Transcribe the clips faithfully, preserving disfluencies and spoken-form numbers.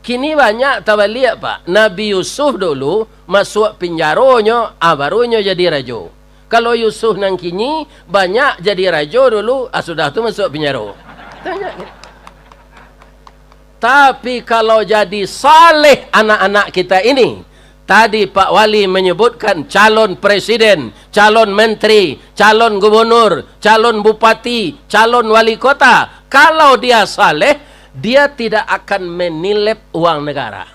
Kini banyak tabaliak, Pak. Nabi Yusuf dulu masuak pinjaronyo, ah, barunyo jadi rajo. Kalau Yusuf nan kini, banyak jadi rajo dulu, ah, sudah tu masuak pinjaro. Tapi kalau jadi saleh anak-anak kita ini, tadi Pak Wali menyebutkan calon presiden, calon menteri, calon gubernur, calon bupati, calon wali kota, kalau dia saleh, dia tidak akan menilep uang negara.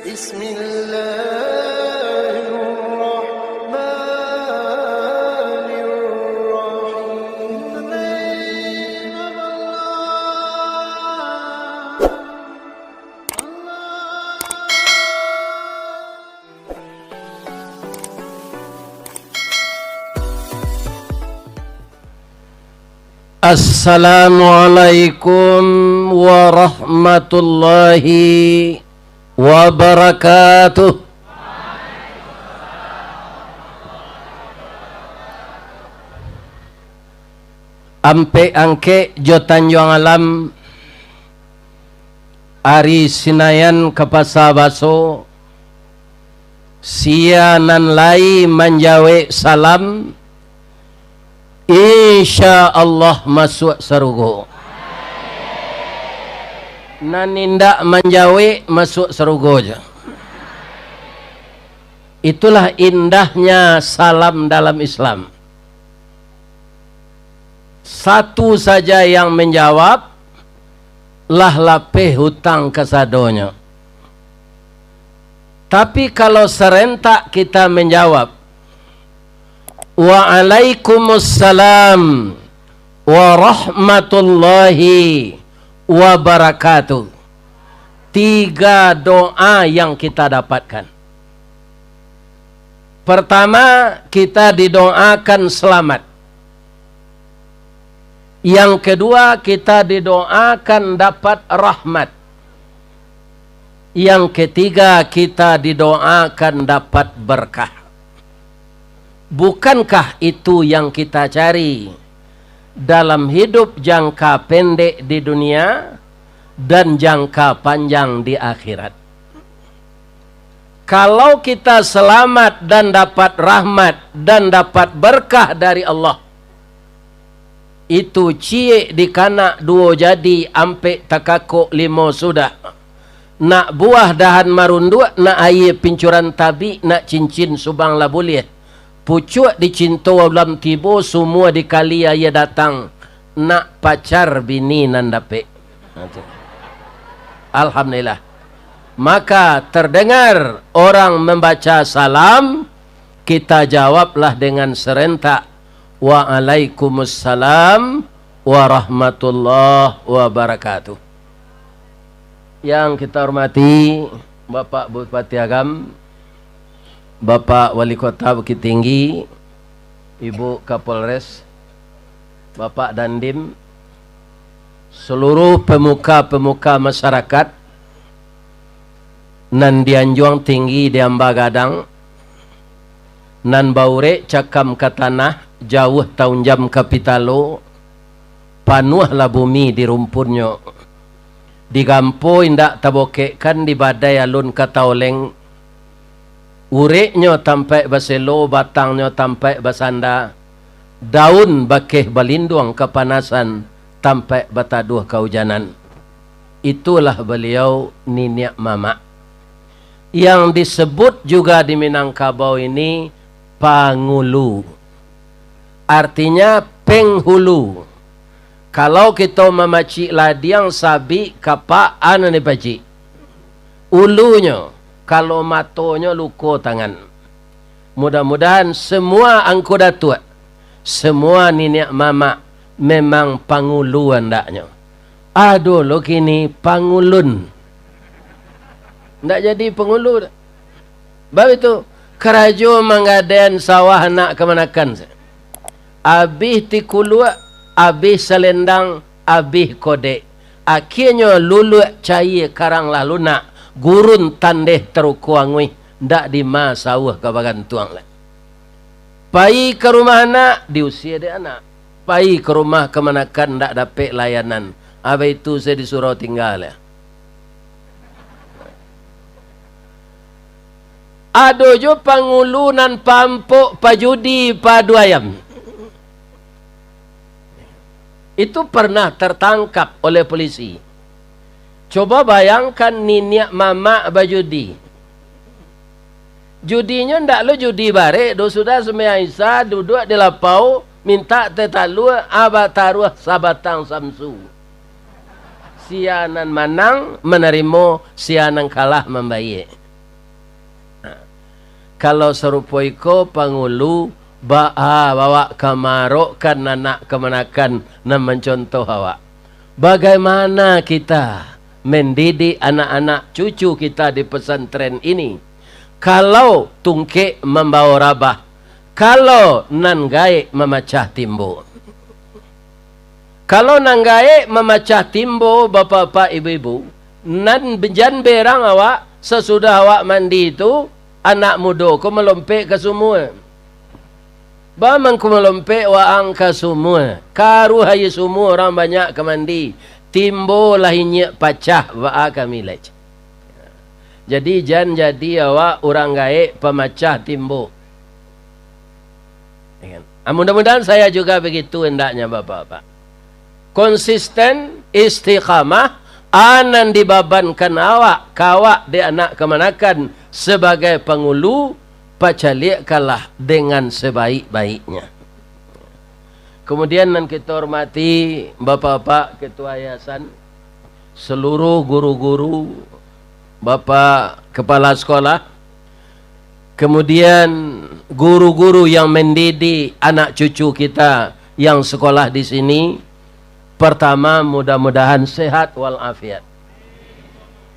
Bismillahirrahmanirrahim. Assalamualaikum warahmatullahi wabarakatuh. Ampek Angkek jo Tanjuang Alam, ari Sinayan ka Pasa Baso, sia nan lai manjawek salam, insya Allah masuak sarugo. Nan indak manjawek masuak sarugo ja. Itulah indahnya salam dalam Islam. Satu saja yang menjawab, lah lapeh hutang kasadonyo. Tapi kalau serentak kita menjawab, "Waalaikumsalam warahmatullahi wabarakatuh." Tiga doa yang kita dapatkan. Pertama, kita didoakan selamat. Yang kedua, kita didoakan dapat rahmat. Yang ketiga, kita didoakan dapat berkah. Bukankah itu yang kita cari dalam hidup jangka pendek di dunia dan jangka panjang di akhirat? Kalau kita selamat dan dapat rahmat dan dapat berkah dari Allah, itu ciek dikanak duo jadi, ampek takakok limo sudah. Nak buah dahan marunduak, nak aia pincuran tabik, nak cincin subang lah buliah. Pucuak dicinto ulam tibo, sumua dikali aia datang, nak pacar bini nan dapek. Nah, tu. Alhamdulillah. Maka terdengar orang membaca salam, kita jawablah dengan serentak, "Waalaikumsalam warahmatullahi wabarakatuh." Yang kita hormati Bapak Bupati Agam, Bapak Wali Kota Bukittinggi, Ibu Kapolres, Bapak Dandim, seluruh pemuka-pemuka masyarakat nan dianjuang tinggi diamba gadang, nan baurek cakam ka tanah, jauah taunjam ka pitalo, panuahlah bumi di rumpunnyo. Digampo indak tabokekkan, di badai alun ka taoleng. Ureknyo tampaik baselo, batangnyo tampaik basanda, daun bakeh balinduang kapanasan, tampaik bataduah kaujanan. Itulah baliau niniak mamak. Yang disebut juga di Minangkabau ini pangulu. Artinya penghulu. Kalau kito mamacik ladiang, sabik, kapak, a nan dipacik? Ulunyo, kalau matonyo luko tangan. Mudah-mudahan semua angku datuak, semua niniak mamak memang pangulu andaknyo. Ado lo kini pangulun. Ndak jadi pangulu. Baitu, karajo manggadaian sawah anak kamanakan. Abih tikuluak, abih salendang, abih kodek. Akienyo luluak caia karang lah lunak, gurun tandeh taruko anguih, ndak dima sawah ka bagantuang lai. Pai ka rumah anak, diusie dek anak. Pai ka rumah kamanakan, ndak dapek layanan. Abaitu se di surau tingga lai. Ado jo pangulu nan pampok, pajudi, padu ayam. Itu pernah tertangkap oleh polisi. Coba bayangkan niniak mamak bajudi. Judinyo ndak lo judi barek doh, sudah sumbayang Isya, duduak di lapau, mintak teh talua, a bataruah sabatang samsu. Sia nan manang manarimo, sia nan kalah mambayie. Nah, kalau sarupo iko pangulu, baa awak ka maarokkan anak kamanakan nan mancontoh awak? Bagaimana kita mendidik anak-anak cucu kita di pesantren ini? Kalau tungkek mambawa rabah, kalau nan gaek mamacah timbo. Kalau nan gaek mamacah timbo, bapak-bapak, ibu-ibu, nan jan berang awak, sasudah awak mandi tu, anak mudo ko malompek ka sumua. Ba mangko malompek waang ka sumua, karuah aia sumua, urang banyak ka mandi, timbo lah inyiak pacah, baa kami lai. Jadi, jan jadi awak urang gaek pamacah timbo. Ya kan? Ah, mudah-mudahan saya juga begitu hendaknya, Bapak-bapak. Konsisten, istiqamah, a nan dibabankan awak, ka awak dek anak kamanakan sebagai pangulu, pacaliakkanlah dengan sebaik-baiknya. Kemudian, nan kita hormati Bapak-bapak Ketua Yayasan, seluruh guru-guru, Bapak Kepala Sekolah, kemudian guru-guru yang mendidik anak cucu kita yang sekolah di sini, pertama, mudah-mudahan sehat walafiat.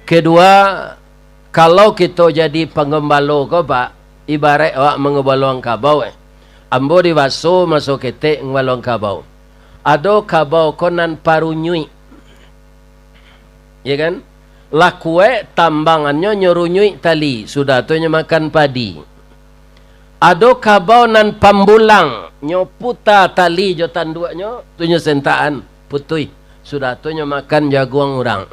Kedua, kalau kito jadi panggambalo ko, Pak, ibaraik awak manggambaloan kabau, eh. Ambo dibaso maso ketek ngambalon kabau. Ado kabau ko nan parunyuik. Ya kan? Lah kuaik tambangannyo, nyo runyuik tali, sudah tu nyo makan padi. Ado kabau nan pambulang, nyo puta tali jo tanduaknyo, tu nyo sentakan, putuih, sudah tu nyo makan jaguang urang.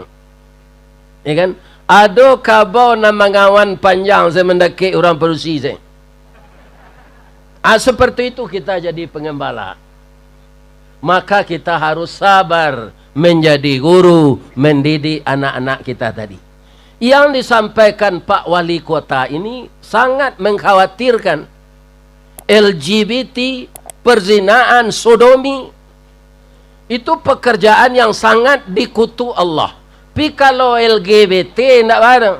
Ya kan? Ado kabau nan mangawan panjang, sa mandakek urang padusi, sa. Ah, seperti itu kita jadi pengembala. Maka kita harus sabar menjadi guru, mendidik anak-anak kita tadi. Yang disampaikan Pak Wali Kota ini sangat mengkhawatirkan. L G B T, perzinaan, sodomi, itu pekerjaan yang sangat dikutuk Allah. Pi kalau L G B T ndak barang.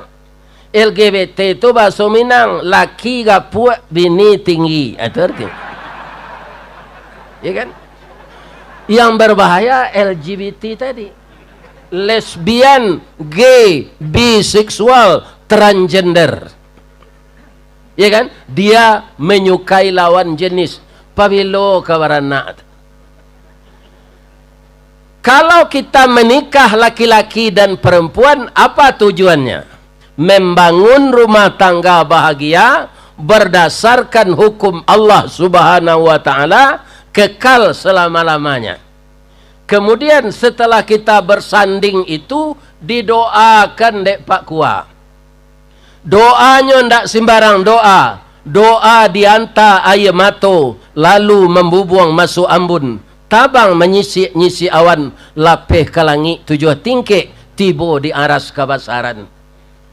L G B T tu bahaso Minang, laki gapuak, bini tinggi. Ah, itu arti. Ya kan? Yang berbahaya L G B T tadi. Lesbian, gay, biseksual, transgender. Ya kan? Dia menyukai lawan jenis. Pabilo ka baranak tu? Kalau kita menikah laki-laki dan perempuan, apa tujuannya? Membangun rumah tangga bahagia berdasarkan hukum Allah Subhanahu wa Ta'ala, kekal selama-lamanya. Kemudian, setelah kita bersanding itu, didoakan dek Pak Kua. Doanyo ndak simbarang doa. Doa dianta aia mato, lalu mambubuang masuak ambun, tabang manyisik-nyisik awan, lapeh ka langik tujuah tingkek, tibo di aras kabasaran.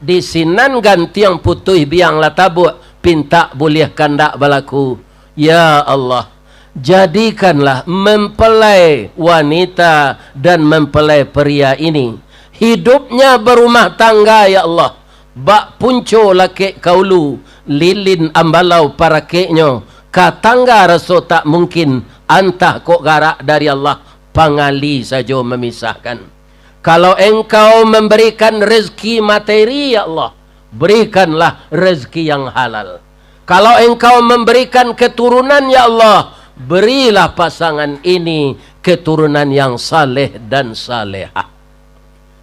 Di sinan gantiang putuih biang lah tabuak, pintak buliah kandak balaku. Ya Allah, jadikanlah mempelai wanita dan mempelai pria ini hidupnya berumah tangga, ya Allah, bak punco lakek ka ulu, lilin ambalau parakeknyo, ka tangga raso tak mungkin, antah kok garak dari Allah, pangali sajo memisahkan. Kalau Engkau memberikan rezeki materi, ya Allah, berikanlah rezeki yang halal. Kalau Engkau memberikan keturunan, ya Allah, berilah pasangan ini keturunan yang saleh dan salehah.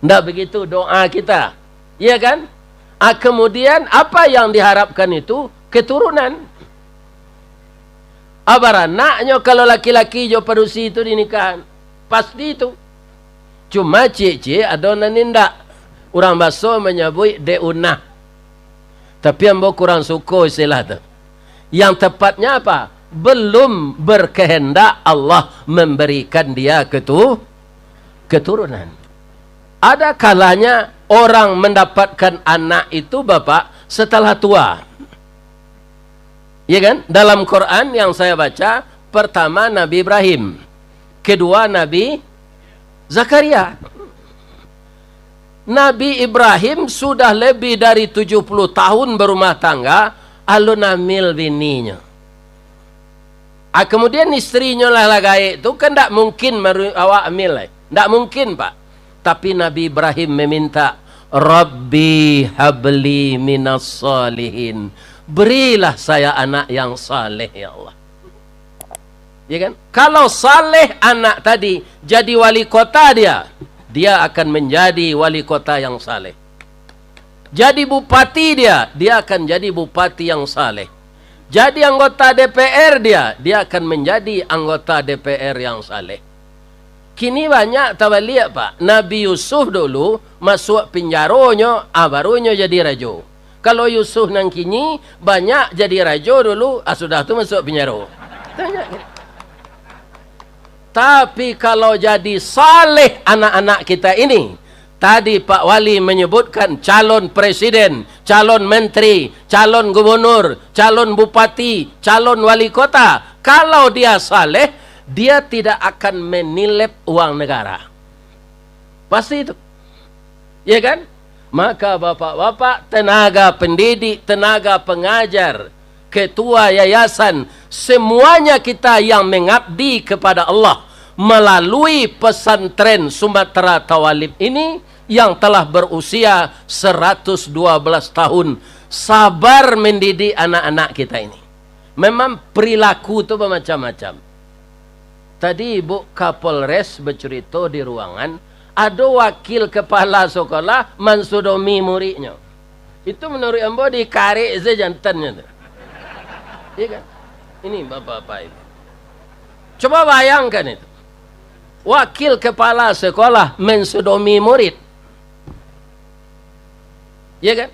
Ndak begitu doa kita? Iya kan? Ah, kemudian, apa yang diharapkan itu? Keturunan. Ah, baranaknyo kalau laki-laki jo padusi tu dinikahan. Pasti tu. Cuma ciek-ciek ado nan indak. Urang baso manyabuik dek unah. Tapi ambo kurang suko istilah tu. Yang tepatnya apa? Belum berkehendak Allah memberikan dia ketu-, keturunan. Ada kalanya orang mendapatkan anak itu, Bapak, setelah tua. Ya kan? Dalam Quran yang saya baca, pertama Nabi Ibrahim, kedua Nabi Zakaria. Nabi Ibrahim sudah lebih dari tujuh puluh tahun berumah tangga, alun amil bininyo. Ah, kemudian istrinyo lah, lah gaek tu, kan ndak mungkin maru-, awak amil lai. Ndak mungkin, Pak. Tapi Nabi Ibrahim meminta, "Rabbi habli minas salihin." Berilah saya anak yang saleh, ya Allah. Ya kan? Kalau saleh anak tadi, jadi wali kota dia, dia akan menjadi wali kota yang saleh. Jadi bupati dia, dia akan jadi bupati yang saleh. Jadi anggota D P R dia, dia akan menjadi anggota D P R yang saleh. Kini banyak tabaliak, Pak. Nabi Yusuf dulu masuak pinjaronyo, ah, barunyo jadi rajo. Kalau Yusuf nan kini, banyak jadi rajo dulu, ah, sudah tu masuak pinjaro. Tapi kalau jadi saleh anak-anak kita ini, tadi Pak Wali menyebutkan calon presiden, calon menteri, calon gubernur, calon bupati, calon wali kota. Kalau dia saleh, dia tidak akan menilep uang negara. Pasti itu. Ya kan? Maka bapak-bapak, tenaga pendidik, tenaga pengajar, ketua yayasan, semuanya kita yang mengabdi kepada Allah melalui pesantren Sumatera Thawalib ini yang telah berusia seratus dua belas tahun, sabar mendidik anak-anak kita ini. Memang perilaku tu bermacam-macam. Tadi Ibu Kapolres bercerita di ruangan, ado wakil kepala sekolah mansodomi muridnyo. Itu menurut ambo dikarek se jantannyo tu. Iya kan? Ini bapak-bapak ini. Coba bayangkan itu. Wakil kepala sekolah mensodomi murid. Ya kan?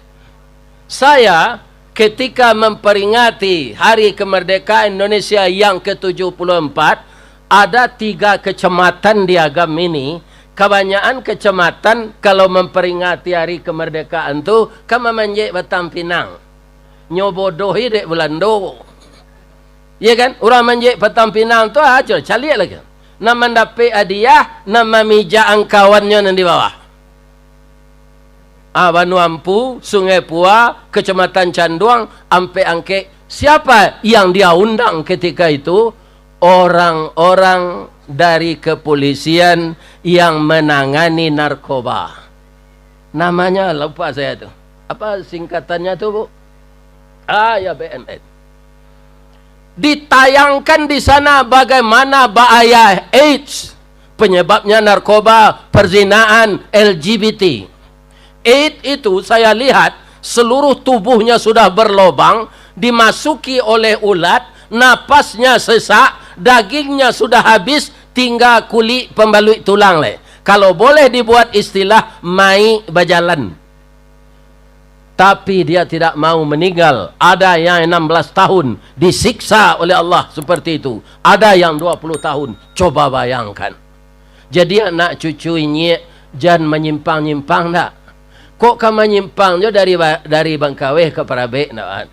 Saya, ketika memperingati Hari Kemerdekaan Indonesia yang ketujuh puluh empat, ada tiga kecamatan di Agam ini, kebanyakan kecamatan kalau memperingati Hari Kemerdekaan tu, kan mamanjek batang pinang. Nyo bodohi dek Belando. Ya kan? Urang manjek batang pinang tu, ah, co-, caliak lagi. Nan mandapek hadiah, nan mamijak angkawannyo nan di bawah. Ah, Banua Ampu, Sungai Pua, Kecamatan Canduang, Ampek Angkek. Siapa yang dia undang ketika itu? Orang-orang dari kepolisian yang menangani narkoba. Namanya lupa saya tu. Apa singkatannya tu, Bu? Ah, ya, B N N. Ditayangkan di sana bagaimana bahaya AIDS, penyebabnya narkoba, perzinaan, L G B T. AIDS itu saya lihat seluruh tubuhnya sudah berlobang, dimasuki oleh ulat, napasnya sesak, dagingnya sudah habis, tinggal kulik pembaluik tulang leh. Kalau boleh dibuat istilah, mayik bajalan. Tapi dia tidak mau meninggal. Ada yang enam belas tahun disiksa oleh Allah seperti itu. Ada yang dua puluh tahun. Coba bayangkan. Jadi anak cucu inyiak jan manyimpang-nyimpang ndak? Kok ka manyimpang jo dari ba-, dari Bangkaweh ka Parabek ndak, kan?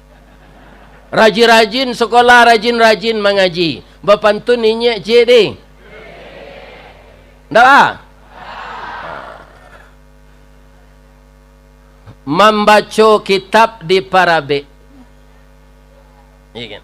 Rajin-rajin sekolah, rajin-rajin mangaji. Bapantun inyiak ciek deh. Ndak, ah? Mambaco kitab di Parabek. Iya kan?